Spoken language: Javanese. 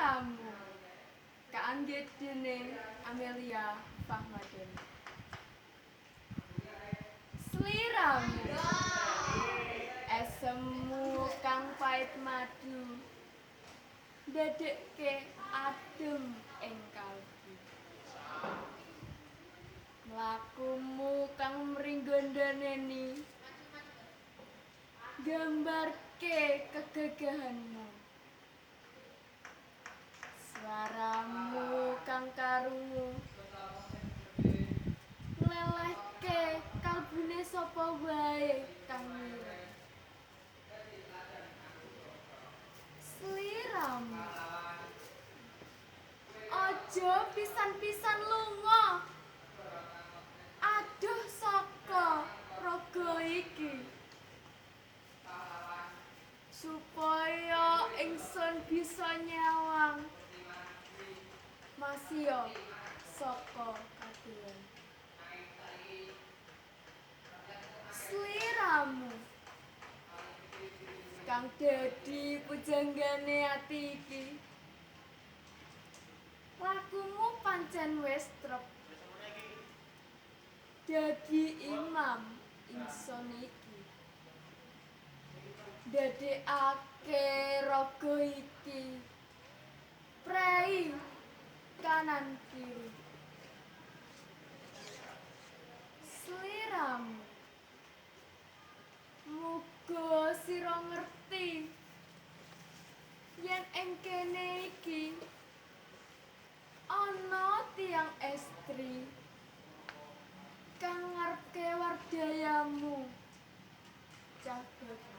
Sliramu kaanggit dening Amelia Fahmadani. Sliramu esemu kang pait madu ndadekke adem ing kalbu. Mlakumu kang mringgondaneni gambarke kegagahanmu. Suaramu kang karungu nglelehke kalbune sapa wae kang mireng. Sliramu aja pisan-pisan lunga aduh saka raga iki, supaya ingsun bisa nyawang masio saka kadohan. Sliramu kang dadi pujanggane ati iki, lakumu pancen wis trep dadi imam ingsun iki, ndadekake raga iki prei kanan kiri. Sliramu muga sira ngerti yen ing kene iki ana tiyang estri kang ngarepke wardayamu cah bagus.